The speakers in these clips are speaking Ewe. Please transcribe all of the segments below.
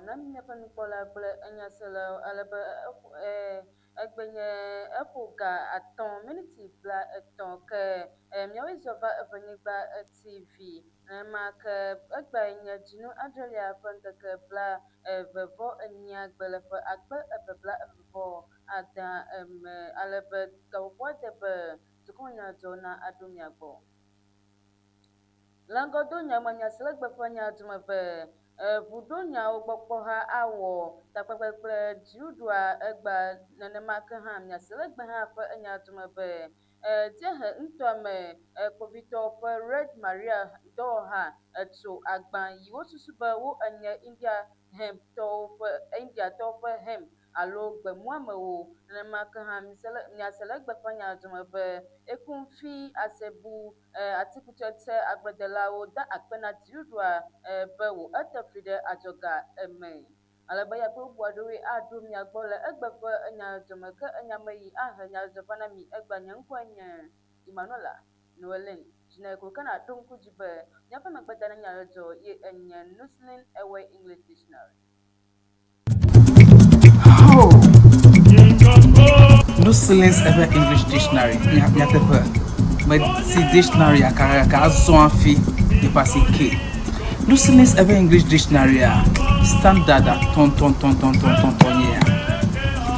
na míaƒe nukpɔla kple enyaselawo ale be egbe nye eƒo ga atɔ̃ miniti blaetɔ̃ ke míawoe zɔ va Evenyigba TV. Nenema ke egbae nye dzinu adrelia ƒe ŋkeke bla eve vɔ enyia gbe le ƒe akpe eve bla eve vɔ adea me ale be gaƒoƒoa de be dukɔmenyadzɔ na aɖo mia gbɔ. Le ŋgɔdonya me nya si le gbeƒã nya dome be ʋuɖonyawo gbɔkpɔha awɔ takpekpe kple dziɖuɖua egbea nenema ke hã nya si le gbe hã ƒe enya dome be dziehe ŋutɔa me kpovitɔwo ƒe Red Maria dɔwɔha tso agbã yi wosusu be wo enye India hemp tɔwo ƒe Indiatɔwo ƒe hemp alo gbemuamewo. Nenema ke hã miase le gbeƒã nya dome be ekumfi asebu atikutsetse agbledelawo da akpe na dziɖuɖua be wò ete fli ɖe adzɔga eme. Ale be ya kple bubu aɖewoe aɖo mia gbɔ le egbe ƒe enya dzɔme ke enya me yi ahe nya dzɔdzɔ va na mi egbea. Nye ŋkɔe nye Emmanuela Noeline Jineko ke naɖo ŋku dzi be míaƒe megbeda ne nya dzɔ ye enye Nuslin Ewe English Dictionary. Oh! Nuslins Ewe English Dictionary nyateƒe meti dictionary kakaka azɔ hafi yeƒe asi ke. Nuslins Ewe English Dictionary a standard a tɔntɔntɔntɔntɔntɔn nye ya.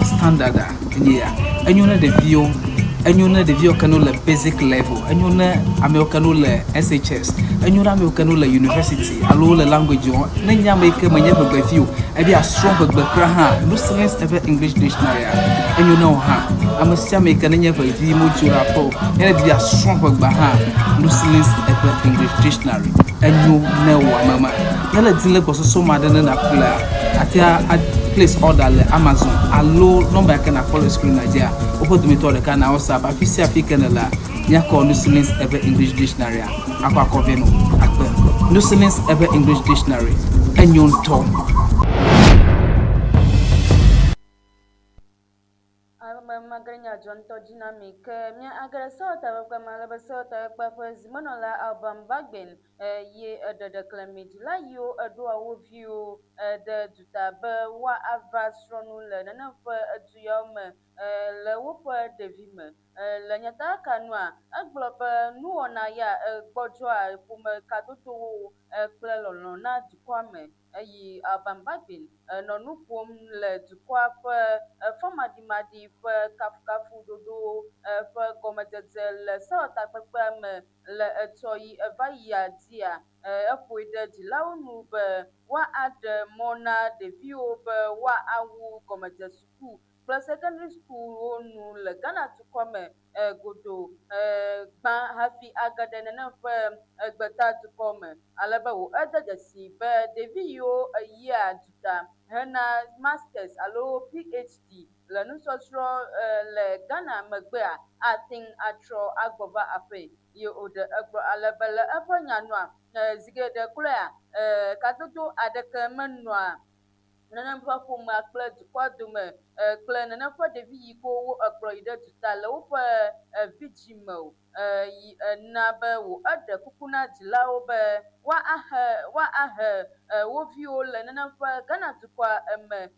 Standard a enye ya. Enyo ne ɖeviwo, enyo ne ɖeviwo ke ne wole basic level, enyo ne amewo ke ne wole SHS, enyo ne amewo ke ne wole university alo wole language wɔm. Ne nye ame yi ke menye ʋegbevi o, ebe yeasrɔ̃ ʋegbe kura hã, Nuslins Ewe English Dictionary a, enyo ne wò hã. Ame sia ame yi ke nenye ʋevi medzo ɖe aƒe o, ne edi be yeasrɔ̃ ʋegbea hã, Nuslins Ewe English Dictionary enyo ne wò ame ma. Ne le di le gbɔsɔsɔ me aɖe ne nàƒlea, àte ŋu a place order le Amazon alo nɔmba yi ke nàkpɔ le screen dzia, woƒe dometɔ ɖeka na WhatsApp. Afi sia afi ke nèlea, míakɔ Nusilin's Ewe English Dictionary-a akɔ akɔ vɛ nɔ akpe. Nusilin's Ewe English Dictionary, enyo ŋutɔ. Ale be mage nya dzɔ ŋutɔ dzi na mi. Ke mía age ɖe sewɔtakpekpe me ale be sewɔtakpekpea ƒe zimenɔla Alban Bagbin ye eɖe ɖeklemi dzila yiwo eɖoa wo viwo ɖe duta be woava srɔ̃ nu le nenem ƒe edu yawo me le woƒe ɖevime. Le nyatakaka nua, egblɔ be nuwɔna ya gbɔdzɔa ƒome kadodowo kple lɔlɔ̃ na dukɔa me. Eyi Alban Bagbin nɔ nu ƒom le dukɔa ƒe fɔmaɖimaɖi ƒe kafukafu ɖoɖowo ƒe gɔmedzedze le sewɔtakpekpea me le etsɔ yi eva yia dzia, eƒoe ɖe dzilawo nu be woaɖe mɔ na ɖeviwo be woawu gɔmedzesuku kple secondary sukuwo nu le Ghana dukɔ me godoo gbã hafi age ɖe nenem ƒe gbeta dukɔ me. Ale be wò ede dzesi be ɖevi yiwo yia duta hena masters alo PhD le nusɔsrɔ̃ le Ghana megbea ate ŋu atrɔ agbɔ va aƒee. Ye wòɖe egblɔ ale be le eƒe nya nua, zi geɖe kloea, kadodo aɖeke menɔa nenem ƒe ƒomea kple dukɔa dome kple nenem ƒe ɖevi yi ko wo ekplɔ yi ɖe duta le woƒe vidzĩ me o. Yi ena be wò eɖe kuku na dzilawo be woahe woahe wo viwo le nenem ƒe Ghana dukɔa me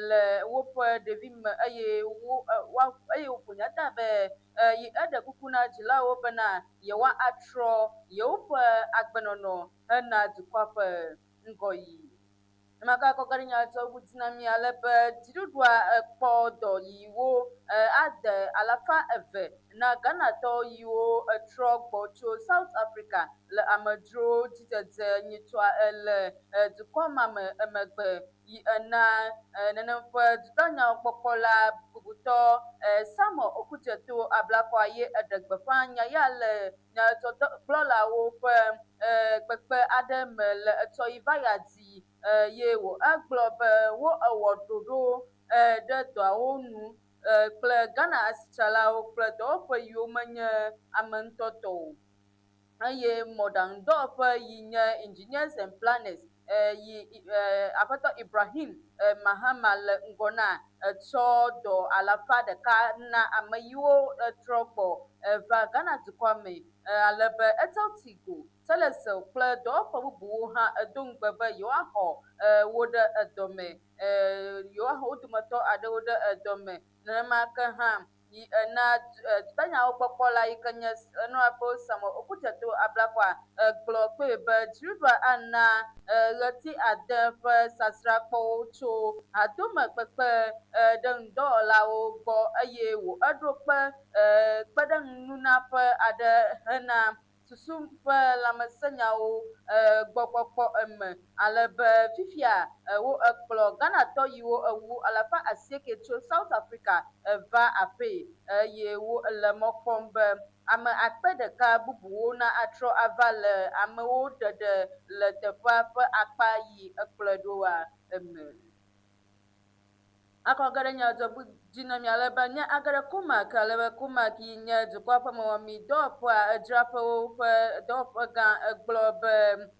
le woƒe ɖevi me eye wo woa eye woƒo nya ta be yi eɖe kuku na dzilawo bena yewoatrɔ yewoƒe agbenɔnɔ hena dukɔa ƒe ŋgɔyiyi. Maka kɔkɔɖinya tsɔ wu dzi na mi ale be dziɖuɖua kpɔ dɔ yiwo ade alafa eve na Ghanatɔ yiwo trɔ gbɔ tso South Africa le amedzro dzidzedze nyitsɔa le dukɔ ma me emegbe yi ena nenem ƒe dutanyawokpɔkpɔla bubutɔ Samuel Okudzeto Ablakwa ye eɖe gbeƒã nya ya le nyadzɔdzɔgblɔlawo ƒe kpekpe aɖe me le etsɔ yi va ya dzi ye wò egblɔ be wo ewɔ ɖoɖo ɖe dɔawo nu kple Ghana asitsalawo kple dɔwɔƒe yiwo menye ame ŋutɔ tɔ o. Eye mɔɖaŋudɔwɔƒe yi nye Engineers and Planners yi Aƒetɔ Ibrahim Mahama le ŋgɔ na etsɔ dɔ 100 na ame yiwo trɔ gbɔ va Ghana dukɔa me ale be Airtel-Tigo, Telecel kple dɔwɔƒe bubuwo hã edo ŋugbe be yewoaxɔ wo ɖe edɔme, yewoaxɔ wo dometɔ aɖewo ɖe edɔme. Nenema ke hã yi ena dutanyawo gbɔkpɔla yi ke nye Honorable Samuel Okudzeto Ablakwa gblɔ kpee be dziɖuɖua ana ɣleti 7 ƒe sasrãkpɔwo tso hadome kpekpe ɖe ŋudɔwɔlawo gbɔ eye wò eɖo kpe kpeɖeŋununaƒe aɖe hena susu ƒe lãmesẽnyawo gbɔkpɔkpɔ eme ale be fifia wo ekplɔ Ghanatɔ yiwo ewu 800 tso South Africa va aƒee eye wo le mɔ kpɔm be ame 1000 bubuwo na atrɔ ava le amewo ɖeɖe le teƒea ƒe akpa yi ekplɔe ɖoa eme. Akɔ ge ɖe nye dzi na mi ale be nye age ɖe Comac ale be Comac yi nye dukɔa ƒe mɔmemi dɔwɔƒea edzraƒewo ƒe dɔwɔƒe gã egblɔ be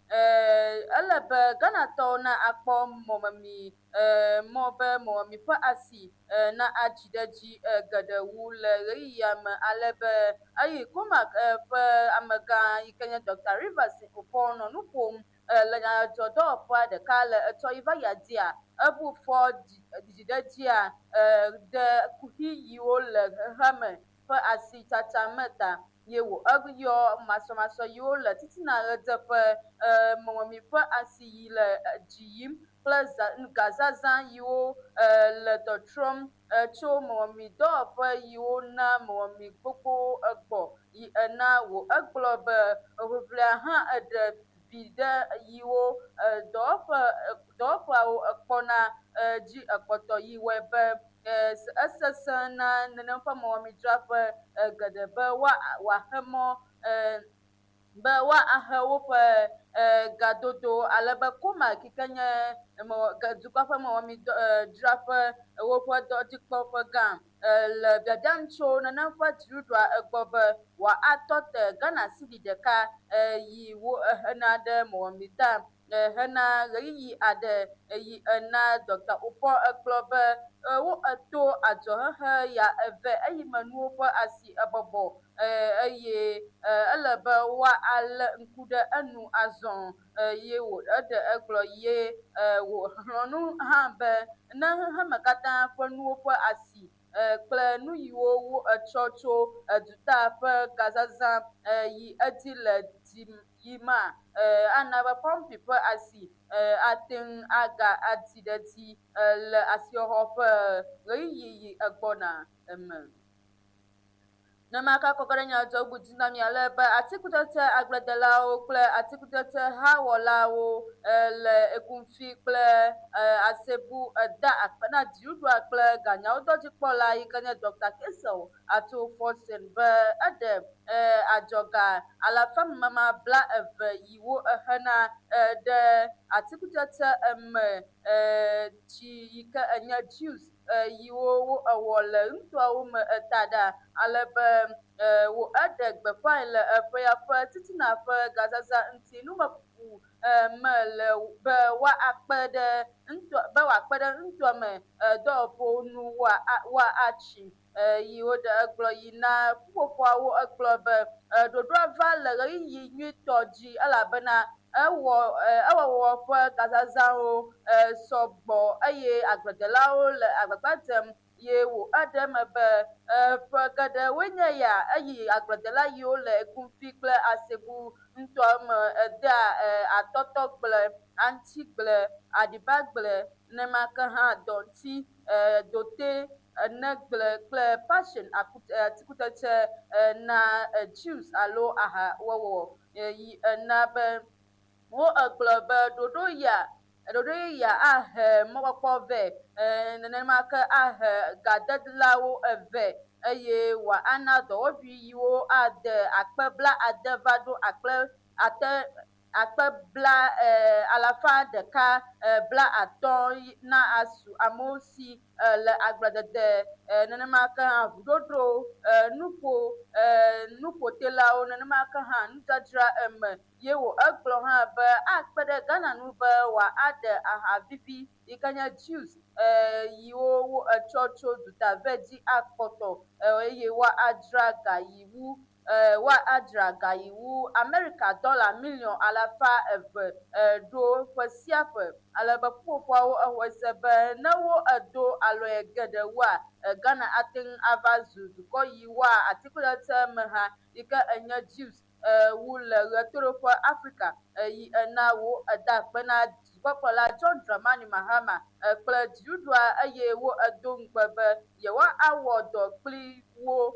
ele be Ghanatɔwo na akpɔ mɔmemi mɔ be mɔmemi ƒe asi na adzi ɖe edzi geɖe wu le ɣeyiɣia me ale be eyi Comac ƒe amegã yi ke nye Dr. Rivers Oppong nɔ nu ƒom le nyadzɔdzɔdɔwɔƒea ɖeka le etsɔ yi va yia dzia, ebu fɔ dzidziɖedzia ɖe kuxi yiwo le xexeame ƒe asitsatsa me ta ye wò eyɔ masɔmasɔ yiwo le titina ɣedzeƒe mɔmemi ƒe asi yi le dzi yim kple gazazã yiwo le tɔtrɔm tso mɔmemi dɔwɔƒe yiwo na mɔmemi gbogbo egbɔ yi ena wò egblɔ be ʋiʋlia hã eɖe vi ɖe yiwo dɔwɔƒe dɔwɔƒeawo ekpɔna dzi ekpɔtɔ yi wɔe be esesẽ na nenem ƒe mɔmemidzraƒe geɖe be woaxe mɔ be woahe woƒe gadodo ale be Comac yi ke nye dukɔa ƒe mɔmemidzraƒe woƒe dɔdzikpɔƒe gã le biabiam tso nenem ƒe dziɖuɖua egbɔ be wòatɔ te Ghana cedi ɖeka yi wo hena ɖe mɔmemi ta hena ɣeyiɣi aɖe yi ena Dr. Oppong egblɔ be wo eto adzɔhehe ya eve eyime nuwo ƒe asi ebɔbɔ eye ele be woalé ŋku ɖe enu azɔ ye wò eɖe egblɔ ye wòxlɔ̃ nu hã be ne xexeme katã ƒe nuwo ƒe asi kple nu yiwo wo etsɔ tso duta ƒe gazazã yi edzi le dzi yima ana be pɔmpi ƒe asi ate ŋu aga adzi ɖe edzi le asixɔxɔ ƒe ɣeyiɣi yi egbɔna eme. Nenema ke akɔkɔ ɖe nyadzɔgbu dzi na mi ale be atikutsetse agbledelawo kple atikutsetse hawɔlawo le Ekumfi kple Asebu da akpe na dziɖuɖua kple ganyawo dɔdzikpɔla yi ke nye Dr. Cassiel Ato Forson be eɖe adzɔga 20% yiwo ehena ɖe atikutsetse eme tsi yi ke enye juice yiwo wo ewɔ le ŋutɔawo me eta ɖa ale be wo eɖe gbeƒãe le eƒea ƒe titina ƒe gazaza ŋuti numekuku me le be woakpe ɖe ŋutɔ be wòakpe ɖe ŋutɔa me dɔwɔƒewo nu woatsi yi woɖe egblɔ yi na ƒuƒoƒoawo egblɔ be ɖoɖoa va le ɣeyiɣi nyuitɔ dzi elabena ewɔ ewɔwɔ ƒe gazazãwo sɔgbɔ eye agbledelawo le agbagba dzem ye wò eɖe eme be ƒe geɖewoe nye ya eyi agbledela yiwo le Ekumfi kple Asebu ŋutɔa me edea atɔtɔgble, aŋutigble, aɖibagble, nenema ke hã dɔŋti, dote, enegble kple passion atikutsetse na juice alo aha wɔwɔ yi ena be wo egblɔ be ɖoɖo ya ɖoɖo yeyea ahe mɔkpɔkpɔ vɛ nenema ke ahe gadedelawo eve eye wòana dɔwɔɖui yiwo ade 70,000 va ɖo akpe ate akpe bla 150 na asu amewo si le agbledede nenema ke hã ʋuɖoɖo nuƒo nuƒo. nudelawo nenema ke hã nudzadzra eme ye wò egblɔ hã be akpe ɖe Ghana ŋu be wòaɖe aha vivi yi ke nye juice yiwo wo etsɔ tso duta vɛ dzi akpɔtɔ eye woadzra ga yi wu woadzra ga yi wu Amerika dɔla miliɔn 200 ɖo ƒe sia ƒe. Ale be ƒuƒoƒoawo exɔe se be ne wo edo alɔe geɖe wua, Ghana ate ŋu ava zu dukɔ yi woa atikutsetse me hã yi ke enye juice wu le ɣetoɖoƒe Afrika yi ena wo eda akpe na dukɔkplɔla John Dramani Mahama kple dziɖuɖua eye wo edo ŋugbe be yewoawɔ dɔ kpli wo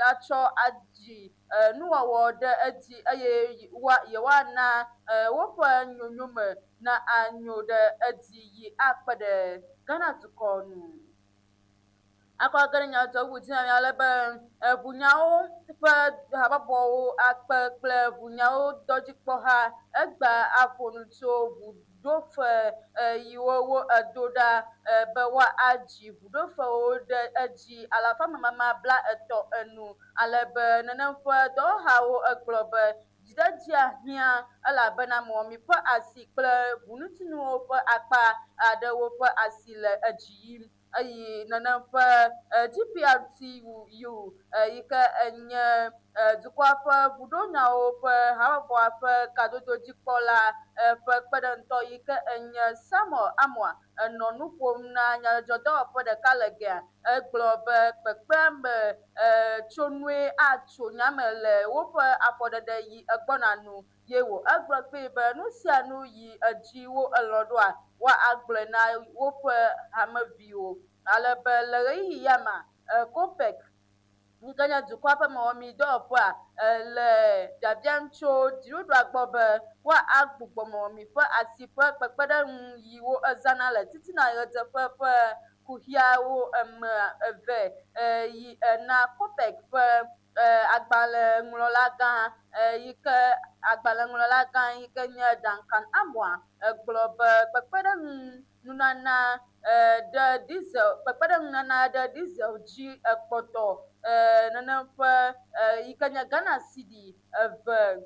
atsɔ adzi nuwɔwɔ ɖe edzi eye yewoana woƒe nyonyome na anyo ɖe edzi yi akpe ɖe Ghana dukɔ ŋu. Akɔ ge ɖe nyadzɔdzɔŋu dzi na mi ale be ʋunyawo ƒe habɔbɔwo akpe kple ʋunyawo dɔdzikpɔha egbea aƒo nu tso ʋuɖofe yiwo wo edo ɖa be woadzi ʋuɖofewo ɖe edzi alafa memama 30 enu ale be nenem ƒe dɔwɔhawo egblɔ be dziɖedzia hiã elabena mɔmi ƒe asi kple ʋuŋutinuwo ƒe akpa aɖewo ƒe asi le edzi yim eye nenem ƒe GPRTU yi ke enye dukɔa ƒe ʋuɖonyawo ƒe habɔbɔa ƒe kadododzikpɔla ƒe kpeɖeŋutɔ yi ke enye Samuel Amoah enɔ nu ƒom na nyadzɔdzɔdɔwɔƒe ɖeka le gea. Egblɔ be kpekpea me tsonue atso nyame le woƒe afɔɖeɖe yi egbɔna nu ye wò. Egblɔ kpee be nu sia nu yi edzi wo elɔ̃ ɖoa, woagblɔe na woƒe hameviwo. Ale be le ɣeyiɣi ya mea, COPEC yi ke nye dukɔa ƒe mɔmemi dɔwɔƒea le biabiam tso dziɖuɖua gbɔ be woagbugbɔ mɔmemi ƒe asi ƒe kpekpeɖeŋu yi wo ezãna le titina ɣedzeƒe ƒe kuxiawo eme eve yi na COPEC ƒe agbalẽŋlɔlagã yi ke agbalẽŋlɔlagã yi ke nye Duncan Amoah egblɔ be kpekpeɖeŋu nunana ɖe diesel kpekpeɖeŋu nunana ɖe diesel dzi ekpɔtɔ nenem ƒe yi ke nye Ghana cedi 2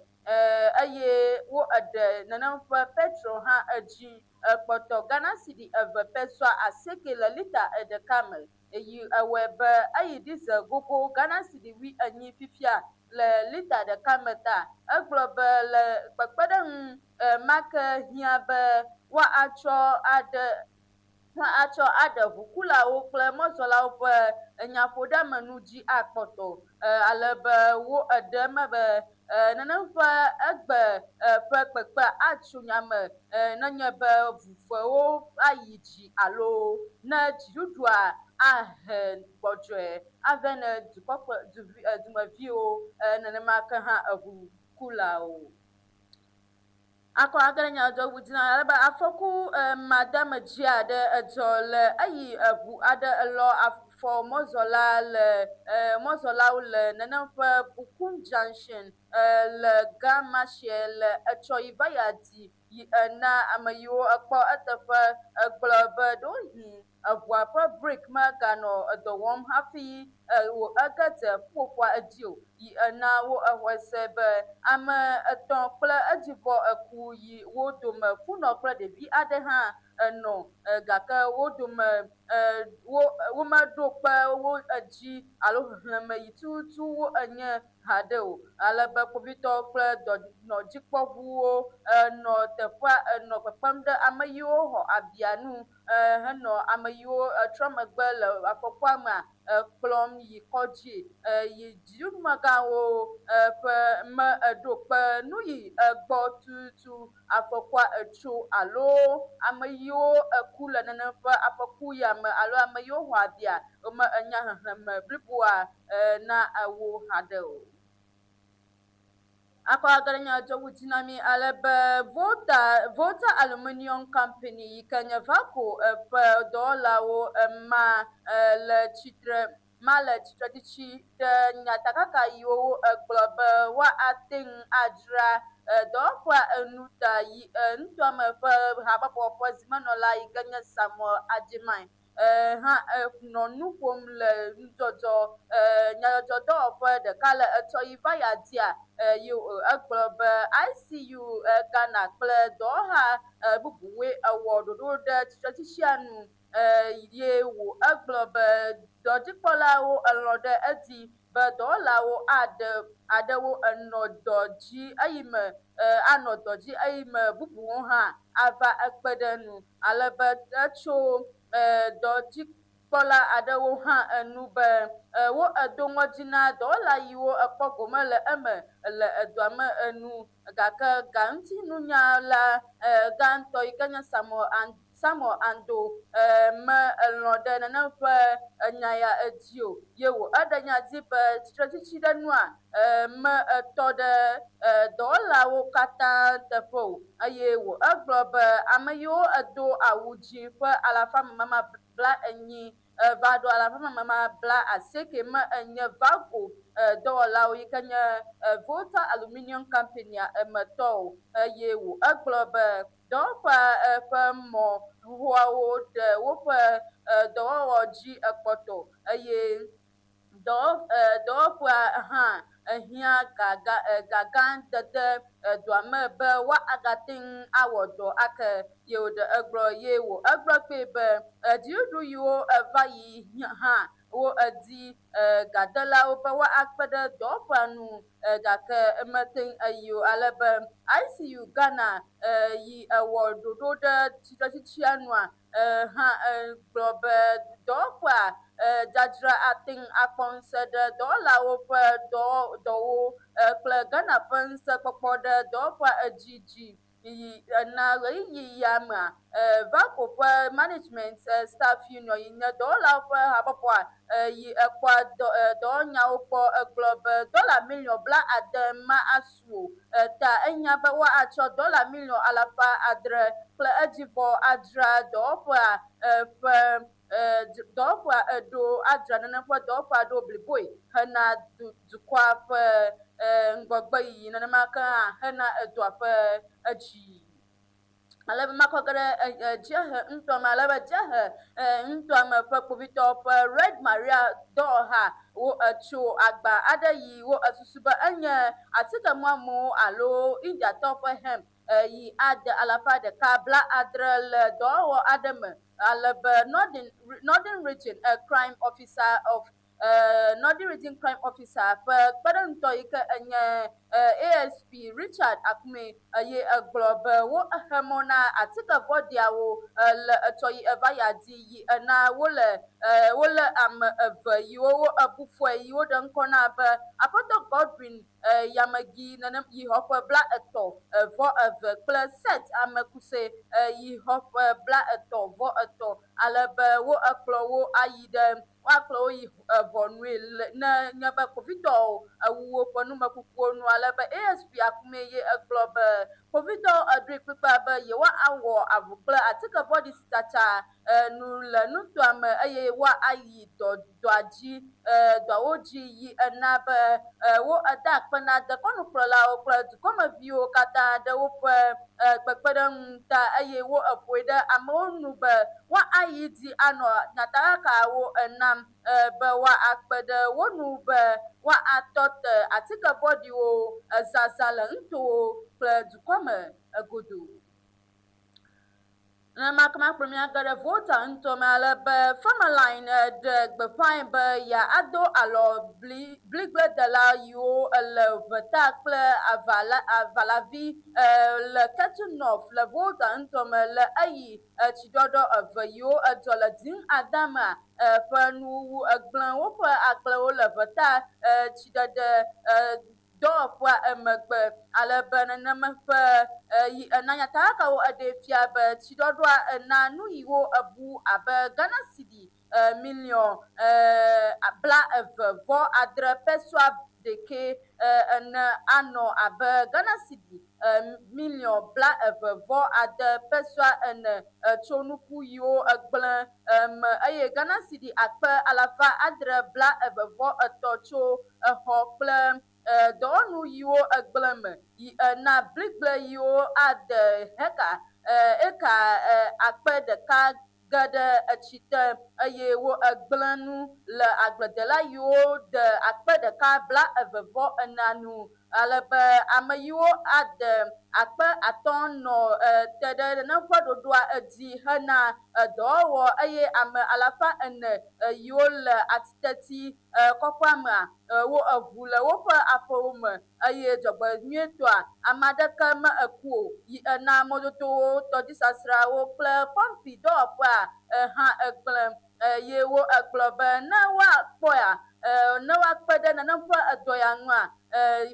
eye wo eɖe nenem ƒe petrol hã edzi ekpɔtɔ Ghana cedi 2 pesewa 8 le lita ɖeka me eye ewɔe be eyi diesel gogo Ghana cedi 40 fifia le lita ɖeka me ta egblɔ be le kpekpeɖeŋu ma ke hiã be woatsɔ aɖe atsɔ aɖe ʋukulawo kple mɔzɔlawo ƒe nyaƒoɖeamenu dzi akpɔtɔ ale be wo eɖe eme be nenem ƒe egbe ƒe kpekpe atso nyame nenye be ʋufewo ayi dzi alo ne dziɖuɖua ahe gbɔdzɔe ave ne dukɔ ƒe dumeviwo nenema ke hã eʋukulawo. Akɔ age ɖe nyadzɔdzɔŋu dzi na ale be afɔku madamedzi aɖe edzɔ le eyi eʋu aɖe elɔ afɔ mɔzɔla le mɔzɔlawo le nenem ƒe Bukum Junction le Ga-Mashie le etsɔ yi va ya di yi ena ame yiwo ekpɔ eteƒe egblɔ be ɖewohĩ eʋua ƒe brake meganɔ edɔ wɔm hafi wò ege dze ƒuƒoƒoa edzi o yi ena wo exɔe se be ame etɔ̃ kple edzivɔ eku yi wo dome funɔ kple ɖevi aɖe hã enɔ gake wo dome wo womeɖo kpe wo edzi alo xexlẽme yi tututu wo enye haɖe o ale be kpovitɔwo kple dɔnɔdzikpɔʋuwo enɔ teƒea enɔ kpekpem ɖe ame yiwo xɔ abia nu henɔ ame yiwo trɔ megbe le afɔkua mea kplɔm yi kɔdzi yi dziɖuɖumegãwo ƒe me eɖo kpe nu yi egbɔ tututu afɔkua etso alo ame yiwo eku le nenem ƒe afɔku ya me alo ame yiwo xɔ abia wome enya xexlẽme bliboa na wo haɖe o. Akɔ age ɖe nyadzɔdzɔŋu dzi na mi ale be Volta Aluminium Company yi ke nye VALCO ƒe dɔwɔlawo ma le tsitre ma le tsitretsitsi ɖe nyatakaka yiwo egblɔ be woate ŋu adzra dɔwɔƒea enu ta yi nutoame ƒe habɔbɔ ƒe zimenɔla yi ke nye Samuel Agyemang. hã nɔ nu ƒom le nudzɔdzɔ nyadzɔdzɔdɔwɔƒe ɖeka le etsɔ yi va ya dzia ye egblɔ be ICU Ghana kple dɔwɔha bubuwoe ewɔ ɖoɖo ɖe tsitretsitsia nu ye wò egblɔ be dɔdzikpɔlawo elɔ̃ ɖe edzi be dɔwɔlawo aɖe aɖewo enɔ dɔ dzi eyime anɔ dɔ dzi eyime bubuwo hã ava ekpe ɖe enu ale be etso dɔdzikpɔla aɖewo hã enu be wo edo ŋɔdzi na dɔwɔla yiwo ekpɔ gome le eme le edɔa me enu gake gaŋutinunyala gãtɔ yi ke nye Samuel Samuel Ando me elɔ̃ ɖe nenem ƒe enya ya edzi o ye wò eɖe nya dzi be tsitretsitsi ɖe nua me etɔ ɖe dɔwɔlawo katã teƒe o eye wò egblɔ be ame yiwo edo awu dzi ƒe alafa mama 40 va ɖo alafa mama 80 me enye Valco dɔwɔlawo yi ke nye Volta Aluminium Company emetɔwo eye wò egblɔ be dɔwɔƒea ƒe mɔ xoxoawo ɖe woƒe dɔwɔwɔ dzi ekpɔtɔ eye dɔwɔƒea hã ehiã gagã dede dɔa me be woagate ŋu awɔ dɔ ake ye wòɖe egblɔ ye wò egblɔ kpee be dziɖuɖu yiwo eva yi hã wo edi gadelawo be woakpe ɖe dɔwɔƒea nu gake mete ŋu eyi o ale be ICU Ghana yi ewɔ ɖoɖo ɖe tsitretsitsia nua hã gblɔ be dɔwɔƒea dzadzra ate ŋu akpɔ ŋusẽ ɖe dɔwɔlawo ƒe dɔwo kple Ghana ƒe ŋusẽkpɔkpɔ ɖe dɔwɔƒea edzi dzi yi na ɣeyiɣi ya mea Valco ƒe management staff union yi nye dɔwɔlawo ƒe habɔbɔa yi ekpɔa dɔwɔnyawo gbɔ egblɔ be dɔla miliɔn 70 ma asu o ta enya be woatsɔ dɔla miliɔn 600 kple edzivɔ adzra dɔwɔƒea ƒe dɔwɔƒea eɖo adzra nenem ƒe dɔwɔƒea ɖo bliboe hena dukɔa ƒe ŋgɔgbeyiyi nenema ke hã hena edɔa ƒe edzi. Ale be makɔ ge ɖe dziehe ŋutɔ me ale be dziehe ŋutɔa me ƒe kpovitɔwo ƒe Red Maria dɔwɔha wo etso agba aɖe yi wo esusu be enye atike muamuwo alo Indiatɔwo ƒe hemp yi ade 160 le dɔwɔwɔ aɖe me ale be Northern Region Crime Officer of Northern Region Crime Officer ƒe kpeɖeŋutɔ yi ke enye ASP Richard Akume eye egblɔ be wo exe mɔ na atike vɔ̃ɖiawo le etsɔ yi eva ya dzi yi ena wole wolé ame eve yiwo wo ebu fɔe yi woɖe ŋkɔ na be Aƒetɔ Godwin Yamegi nenem yi xɔ ƒe 32 kple Seth Amekuse yi xɔ ƒe 33 ale be wo ekplɔ wo ayi ɖe woakplɔ wo yi ʋɔnue ne nye be kpovitɔwo ewu woƒe numekukuwo nu ale be ASP Akume ye egblɔ be kpovitɔwo eɖoe kplikpaa be yewoawɔ avu kple atike vɔ̃ɖi sitsatsa nu le nutoa me eye woayi dɔa dzi dɔawo dzi yi ena be wo eda akpe na dekɔnukplɔlawo kple dukɔmeviwo katã ɖe woƒe kpekpeɖeŋu ta eye wo eƒoe ɖe amewo nu be woayi dzi anɔ nyatakakawo enam be woakpe ɖe wo nu be woatɔ te atike vɔ̃ɖiwo zazã le nutowo kple dukɔme godoo. Nenema ke makplɔ mía ge ɖe Volta ŋutɔ me ale be Farmerline ɖe gbeƒãe be yeado alɔ bligbledela yiwo le Ʋeta kple Avalavi le Ketu North le Volta ŋutɔ me le eyi tsiɖɔɖɔ eve yiwo edzɔ le Dzin Ada mea ƒe nuwuwu egblẽ woƒe agblewo le Ʋeta tsiɖeɖe dɔwɔƒea emegbe ale be nenem ƒe yi ena nyatakakawo eɖee fia be tsiɖɔɖɔa ena nu yiwo ebu abe Ghana cedi miliɔn 29.6 pesewa ene anɔ abe Ghana cedi miliɔn 29.4 pesewa ene tso nuku yiwo egblẽ me eye Ghana cedi 622.3 tso exɔ kple dɔwɔnu yiwo egblẽ me yi ena bligble yiwo ade heka eka 1000 ge ɖe etsi te. eye wo egblẽ nu le agbledela yiwo de 1000 bleve vɔ enea nu ale be ame yiwo ade 500 nɔ te ɖe nenem ƒe ɖoɖoa edzi hena dɔwɔwɔ eye ame 400 yiwo le atiteti kɔƒea mea wo eʋu le woƒe aƒewo me eye dzɔgbenyuietɔa ame aɖeke me eku o yi ena mɔdodowo, tɔdzisasrawo kple pɔmpi dɔwɔƒea hã egblẽ eye wo egblɔ be ne woakpɔa ne woakpe ɖe nenem ƒe edɔ ya ŋua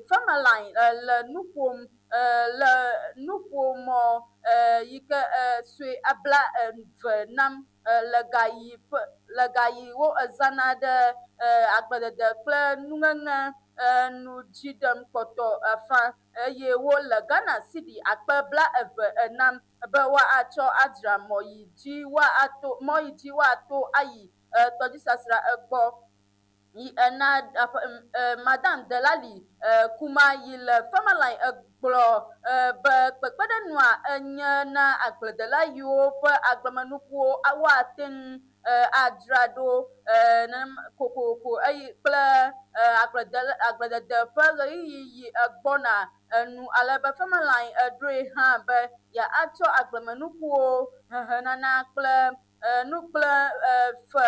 Farmerline le nu ƒom le nuƒomɔ yi ke sue 20 nam le gayi ƒe le gayi wo ezãna ɖe agbledede kple nuŋeŋe nu dzi ɖem kpɔtɔ afã eye wole Ghana cedi 20,000 nam be woatsɔ adzra mɔ yi dzi woato mɔ yi dzi woato ayi tɔdzisasra egbɔ yi ena Madame Delali Kuma yi le Farmerline egblɔ be kpekpeɖeŋua enye na agbledela yiwo ƒe agblemenukuwo woate ŋu adzra ɖo kokoko eye kple agbledede ƒe ɣeyiɣi yi egbɔna enu ale be Farmerline eɖoe hã be yeatsɔ agblemenukuwo hehenana kple nu kple fe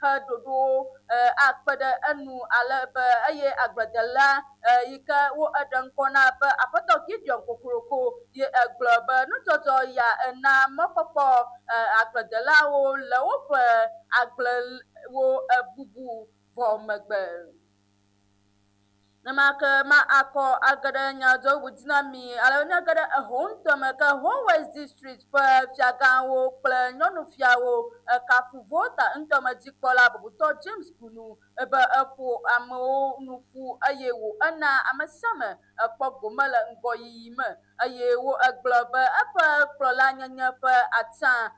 he ɖoɖowo akpe ɖe enu ale be eye agbledela yi ke wo eɖe ŋkɔ na be Aƒetɔ Gideon Kokoroko ye egblɔ be nudzɔdzɔ ya ena mɔkpɔkpɔ agbledelawo le woƒe agblewo bubu vɔ megbe. Nema ke ma akɔ age ɖe nyadzɔwo dzi na mi ale be míage ɖe eho ŋutɔ me ke Ho West District ƒe fiagãwo kple nyɔnufiawo kafu Volta ŋutɔme dzikpɔla bubutɔ James Gunu be eƒo amewo nu ƒu eye wò ena ame sia ame ekpɔ gome le ŋgɔyiyi me eye wo egblɔ be eƒe kplɔlanyenye ƒe atsa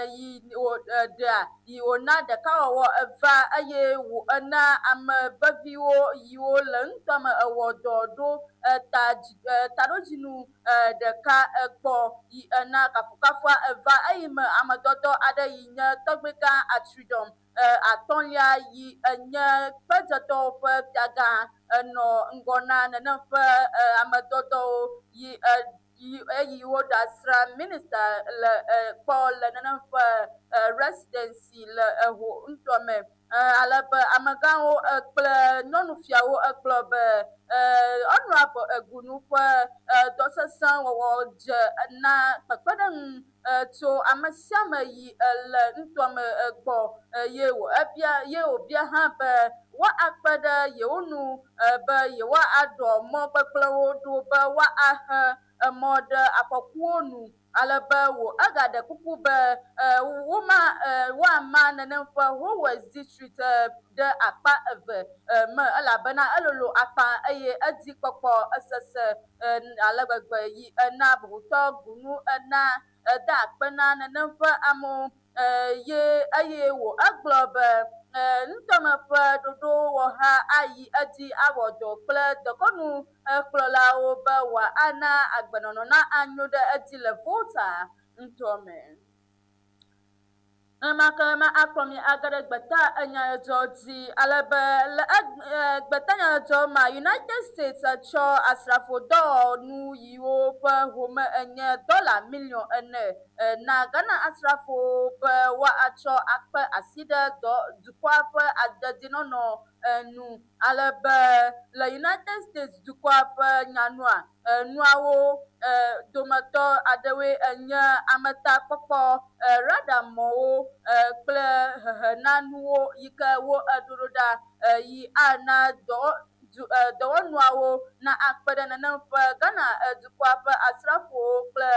yi wò ɖea yi wòna ɖekawɔwɔ eva eye wò ena ame veviwo yiwo le ŋutɔme ewɔ dɔ ɖo ta taɖodzinu ɖeka egbɔ yi ena kafukafua eva eyi me amedɔdɔ aɖe yi nye tɔgbegã Atridɔm atɔ̃lia yi enye kpedzetɔwo ƒe fiagã enɔ ŋgɔ na nenem ƒe amedɔdɔwo yi yi eyi woɖasrã minista le kpɔ le nenem ƒe residency le eho ŋutɔ me ale be amegãwo kple nyɔnufiawo egblɔ be Honorable Gunu ƒe dɔ sesẽ wɔwɔ dze na kpekpeɖeŋu tso ame sia ame yi le ŋutɔa me gbɔ ye wò ebia ye wòbia hã be woakpe ɖe yewo nu be yewoaɖɔ mɔ gbegblẽwo ɖo be woahe emɔ ɖe afɔkuwo nu ale be wò egaɖe kuku be woma woama nenem ƒe Ho West District ɖe akpa eve me elabena elolo akpa eye edzi kpɔkpɔ esese ale gbegbe yi ena bubutɔ Gunu ena eda akpe na nenem ƒe amewo ye eye wò egblɔ be ŋutɔme ƒe ɖoɖowɔha ayi edzi awɔ dɔ kple dekɔnu kplɔlawo be wòana agbenɔnɔ na anyo ɖe edzi le Volta ŋutɔ me. Nenema ke ma akplɔ mi age ɖe gbeta enyadzɔdzɔ dzi ale be le gbeta nyadzɔdzɔ ma United States tsɔ asrafo dɔwɔnu yiwo ƒe home enye dɔla 4 miliɔn na Ghana asrafowo be woatsɔ akpe asi ɖe dɔ dukɔa ƒe dedienɔnɔ nu ale be le United States dukɔa ƒe nyanua nuawo dometɔ aɖewoe enye ametakpɔkpɔ, radarmɔwo kple hehenanuwo yi ke wo eɖoɖo ɖa yi ana dɔ dɔwɔnuawo na akpe ɖe nenem ƒe Ghana dukɔa ƒe asrafowo kple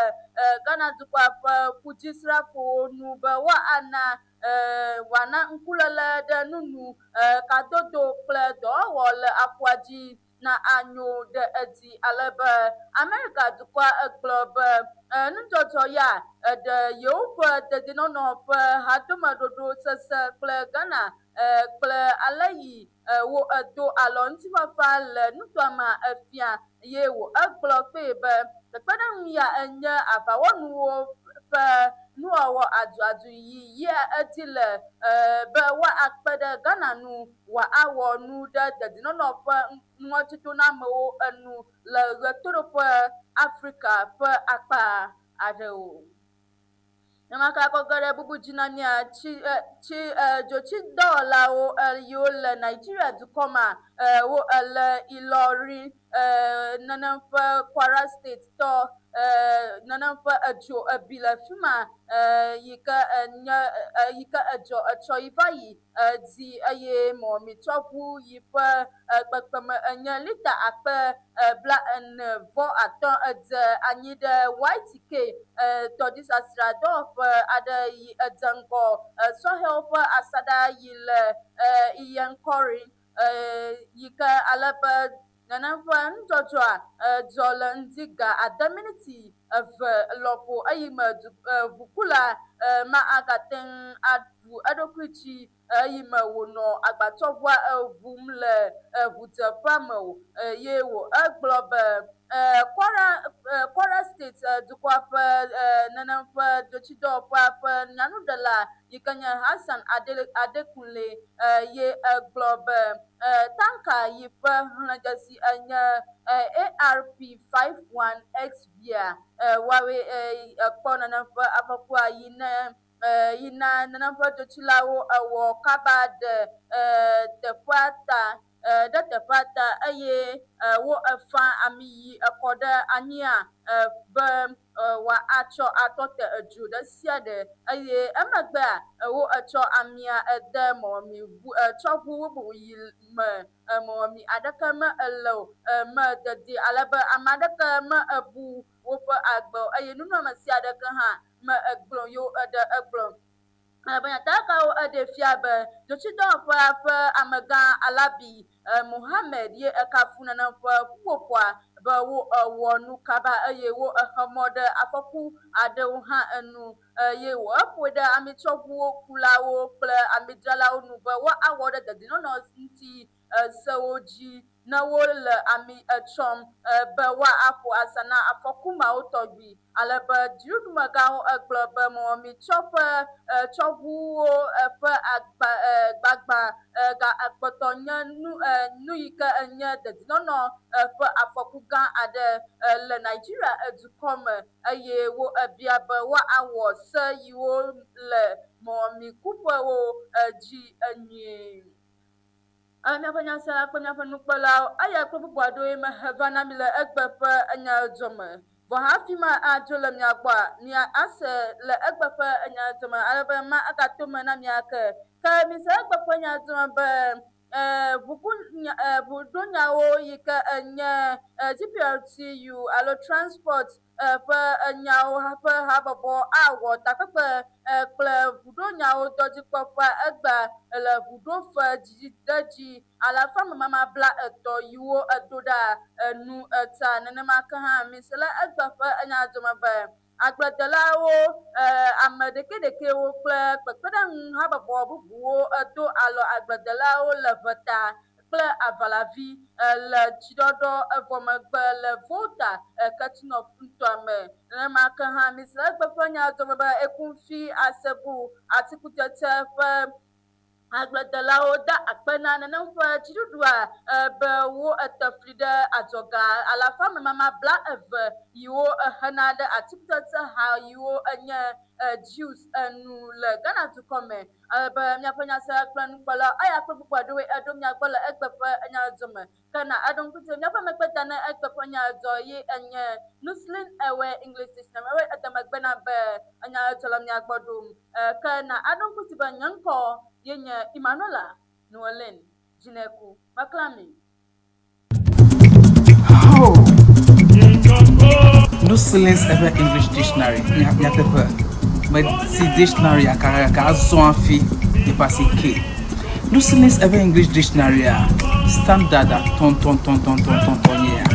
Ghana dukɔa ƒe ƒudzisrafowo nu be woana wòana ŋkuléle ɖe nunu kadodo kple dɔwɔwɔ le aƒua dzi na anyo ɖe edzi ale be Amerika dukɔa egblɔ be nudzɔdzɔ ya eɖe yewoƒe dedienɔnɔ ƒe hadomeɖoɖo sesẽ kple Ghana kple ale yi wo edo alɔ ŋutifafa le nutoa me efia ye wò egblɔ kpee be kpekpeɖeŋu ya enye aʋawɔnuwo ƒe nuwɔwɔ aduadu yi yia edzi le be woakpe ɖe Ghana nu wòawɔ nu ɖe dedinɔnɔ ƒe ŋɔdzidonamewo enu le Ɣetoɖoƒe Afrika ƒe akpa aɖewo. Nenema ke ge ɖe bubu dzi na mía tsi tsi dzotsidɔwɔlawo yiwo le Nigeria dukɔ mea, wo le Ilorin nenem ƒe Kwara State tɔ nenem ƒe edzo ebi le fi ma yi ke nye yi ke edzɔ etsɔ yi va yi dzi eye mɔmitsɔʋu yi ƒe kpekpeme enye lita akpe 45 edze anyi ɖe YTK tɔdzisasrã dɔwɔƒe aɖe yi edze ŋgɔ sɔhɛwo ƒe asaɖa yi le Iyenkɔri yi ke ale be nenem ƒe nudzɔdzɔa dzɔ le ŋdi ga ade miniti eve lɔƒo eyime ʋukula ma agate ŋu aɖu eɖokui dzi eyime wònɔ agbatsɔʋua ʋum le ʋudzeƒea me o ye wò egblɔ be Kwara Kwara State dukɔa ƒe nenem ƒe dzotsidɔwɔƒea ƒe nyanuɖela yi ke nye Hassan Adekunle ye egblɔ be tanka yi ƒe xlẽdzesi enye ARP 51XV woawoe kpɔ nenem ƒe afɔkua yi ne yi na nenem ƒe dzotsilawo ewɔ kaba ɖe teƒea ta ɖe teƒea ta eye wo efa ami yi ekɔ ɖe anyia be wòatsɔ atɔ te edzo ɖe sia ɖe eye emegbea wo etsɔ amia ede mɔmemi ʋu tsɔ ʋu bubu yi me mɔmemi aɖeke me ele o me dedie ale be ame aɖeke me ebu woƒe agbe o eye nunɔamesi aɖeke hã me egblɔ yewo eɖe egblɔ. Elabe nyatakakawo eɖee fia be dzotsidɔwɔƒea ƒe amegã Alabi Mohammed ye ekafu nenem ƒe ƒuƒoƒoa be wo ewɔ nu kaba eye wo exe mɔ ɖe afɔku aɖewo hã enu eye wo eƒoe ɖe amitsɔʋuwo kulawo kple amidzralawo nu be woawɔ ɖe dedienɔnɔ ŋuti sewo dzi ne wole ami tsɔm be woaƒo asa na afɔku mawo tɔgbi. Ale be dziɖuɖumegãwo gblɔ be mɔmitsɔƒe tsɔʋuwo ƒe agba gbagbã gakpɔtɔ nye nu nu yi ke nye dedinɔnɔ ƒe afɔku gã aɖe le Nigeria dukɔ me eye wobia be woawɔ se yiwo le mɔmikuƒewo dzi nyuie. Ale míaƒe nyasela kple míaƒe nukpɔlawo, eya kple bubu aɖewoe mehe va na mi le egbe ƒe nyadzɔ me. Vɔ hafi ma adzo le mia gbɔa, mia ase le egbe ƒe nyadzɔ me ale be ma agato me na mi ake. Ke mise egbe ƒe nyadzɔ me be ʋuku nya ʋuɖonyawo yi ke enye GPRTU alo Transport ƒe nyawo ƒe habɔbɔ awɔ takpekpe kple ʋuɖonyawo dɔdzikpɔƒea egbea le ʋuɖofe dzidziɖedzi alafa memama 30 yiwo edo ɖa nu ta. Nenema ke hã mise le egbe ƒe nyadome be agbledelawo, ame ɖekɛɖekɛwo kple kpekpeɖeŋu habɔbɔ bubuwo do alɔ agbledelawo le ʋeta kple aʋalavi le tsiɖɔɖɔ evɔ megbe le Volta ketunɔ ŋutɔa me. Nenema ke hã mise egbe ƒe nya dome be Ekumfi Asebu atikutsetse ƒe agbledelawo da akpe na nenem ƒe dziɖuɖua be wo ete fli ɖe adzɔga alafa memama 20 yiwo hena ɖe atikutsetse ha yiwo enye juice enu le Ghana dukɔ me. Ale be míaƒe nyasela kple nukpɔlawo, eya kple bubu aɖewoe eɖo mía gbɔ le egbe ƒe nyadzɔ me. Ke na eɖo ŋku dzi be míaƒe megbeta ne egbe ƒe nyadzɔ ye enye Nuslin Ewe English Dictionary ewe ede megbe na be enyadzɔ le mía gbɔ ɖom. Ke na eɖo ŋku dzi be nye ŋkɔ ye nye Emmanuela Noeline Dzineku. Meklã mi. Oh! Nuslins eƒe English Dictionary nyateƒe meti dictionary kakaka azɔ hafi yeƒe asi ke. Nuslins eƒe English Dictionary a standard a tɔntɔntɔntɔntɔntɔn nye ya.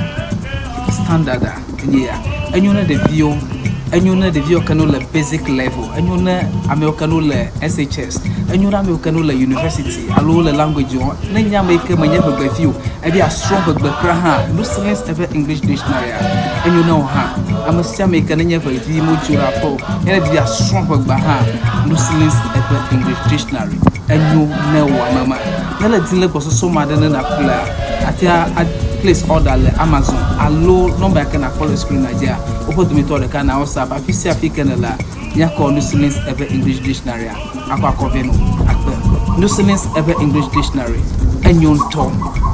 Standard a enye ya. Enyo ne ɖeviwo. Enyo ne ɖeviwo ke ne wole basic level, enyo ne amewo ke ne wole SHS, enyo ne amewo ke ne wole university alo wole language wɔm. Ne nye ame yi ke menye ʋegbevi o, ebe yeasrɔ̃ ʋegbe kura hã, Lucilins eƒe English dictionary-a, enyo ne wò hã. Ame sia ame yi ke nenye ʋevi modzo ɖe aƒe o, ye ne di be yeasrɔ̃ ʋegbea hã, Lucilins eƒe English dictionary, enyo ne wò ame ma. Ne le di le gbɔsɔsɔ me aɖe ne nàƒlea, àte ŋu a place order le Amazon alo nɔmba yi ke nàkpɔ le screen-a dzia, woƒe dometɔ ɖeka na WhatsApp. Afi sia afi ke nèlea, míakɔ Lucilins eƒe English dictionary-a akɔ akɔ vɛ nɔ akpe. Lucilins eƒe English dictionary, enyo ŋutɔ.